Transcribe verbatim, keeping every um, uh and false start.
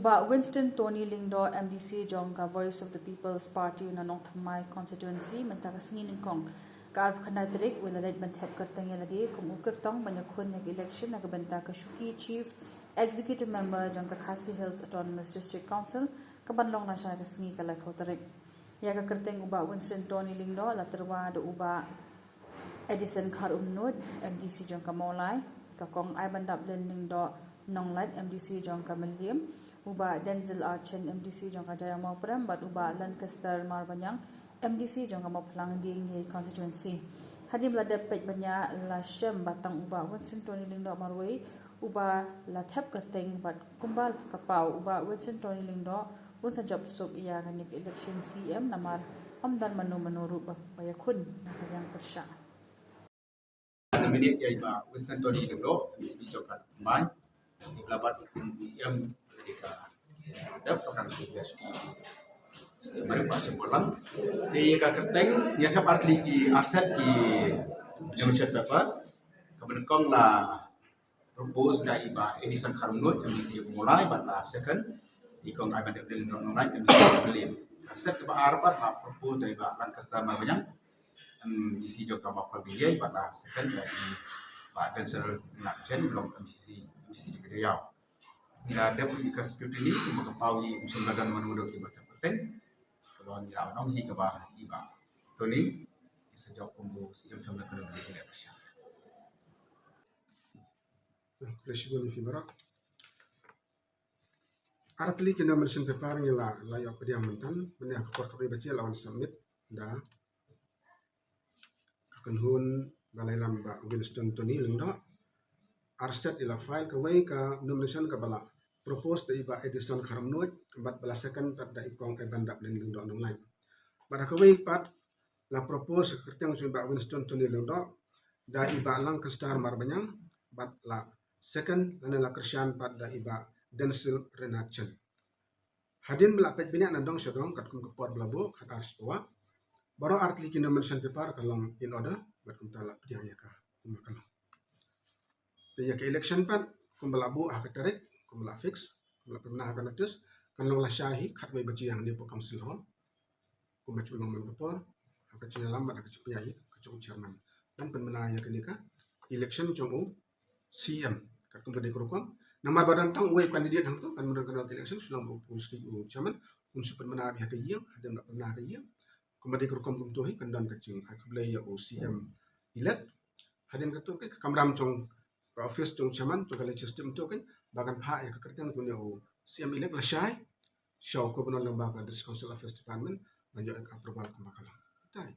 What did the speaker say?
Bah Winston Tony Lyngdoh, M D C jong ka Voice of the People's Party na Nongthymmai Constituency, mynta ka sngi nyngkong ka arphew khyndai tarik, u la leit ban thep kyrteng ïa lade kum u kyrtong ban ïakhun ïa ka election na ka bynta ka shuki Chief Executive Member jong ka Khasi Hills Autonomous District Council, ka ban long lashai ka sngi ka laiphew tarik. Ïa ka kyrteng u Bah Winston Tony Lyngdoh la tyrwa da u Bah Edison Kharumnuid, M D C jong ka Mawlai, ka Kong Aibandaplin Lyngdoh Nonglait, M D C jong ka Mylliem, u Bah Denzil Archen, M D C jong ka Jaiaw Mawprem, bad u Bah Lancaster Marbaniang, M D C jong ka Mawphlang Dienghiei Constituency. Hadien ba la dep peit bniah, la shem ba tang u Bah Winston Tony Lyngdoh marwei uba la thep kyrteng, bad kumba ka paw, u Bah Winston Tony Lyngdoh un sa jop suk ïa kane ka election C M, namar ym don mano mano ruh ba, ba ïakhun na ka liang pyrshah. Ka minit ïa i Bah Winston Tony Lyngdoh, M D C jong ka Nongthymmai. Ïa la bat kum E M ka dep ka kan shu ïa shu. Mari ba shu pulang. Te ïa ka kyrteng, ïa thep artylli ki arset ki nomination paper. Ka ban kong la propose da i Bah Edison Kharumnuid, M D C jong ka Mawlai, bad la second i Kong Aibandaplin Lyngdoh Nonglait, M D C jong ka Mylliem. Arset kaba ar pat la propose da i Bah Lancaster Marbaniang, M D C jong ka Mawphlang Dienghiei, bad la second da i Bah Denzil Archen, long M D C, M D C jong ka Jaiaw. Ngi la dep ïa ka scrutiny, kumba ka paw, ym shym la don mano mano kiba thep kyrteng. Kaba ngi la ong hi kaba i Bah Tony, i sa jop kum u C M, shym la kano kano kane pyrshah. Khublei shibun ïa phi baroh. Artylli ki nomination paper ngi la, la ïoh pdiang mynta, mynne ha ka por khatwei baje la wan submit da ka kynhun ba la ïalam Bah Winston Tony Lyngdoh. Arset i la file, kawei ka nomination kaba la propose da i Bah Edison Kharumnuid, bad ba la second pat da i Kong Aibandaplin Lyngdoh Nonglait. Bad ha kawei pat la propose ka kyrteng jong i Bah Winston Tony Lyngdoh da i Bah Lancaster Marbaniang, bad la second lane la kyrshan pat da i Bah Denzil Archen. Hadien ba la peit bniah na dong sha dong, katkum ka por ba la buh, khatar shi pawa, baroh artylli ki nomination paper ka long in order, bad kumta la pdiang ïa ka kumba ka long. Te ïa ka election pat, kumba la buh ha ka tarik, kumba la fix, kumba la pynbna ha ka notice, kan long lashai hi khatwei baje hangne hapoh Council Hall. Kumba ju long man ka por, ha ka jingïalam bad ha ka jingpynïaid ka jong u chairman, ban pynbna ïa kane ka election jong u C M. Katkum ka dei ka rukom, namar ba don tang uwei u candidate hangto, kan ym don ka election, shu long ba u policy u chairman un shu pynbna beit ha ka ïing, hadien ba pynbna ha ka ïing. Kumba dei ka rukom kumto hi, kan don ka jingai khublei ïa u C M elect. Hadien kato ka kamram jong ka office jong u chairman jong ka legislative mynta kan, ba kan phah ïa ka kyrteng jong une u C M elect lashai sha u Governor lyngba ka District Council Affairs Department ban ïoh ïa ka approval kumba ka long. Tai.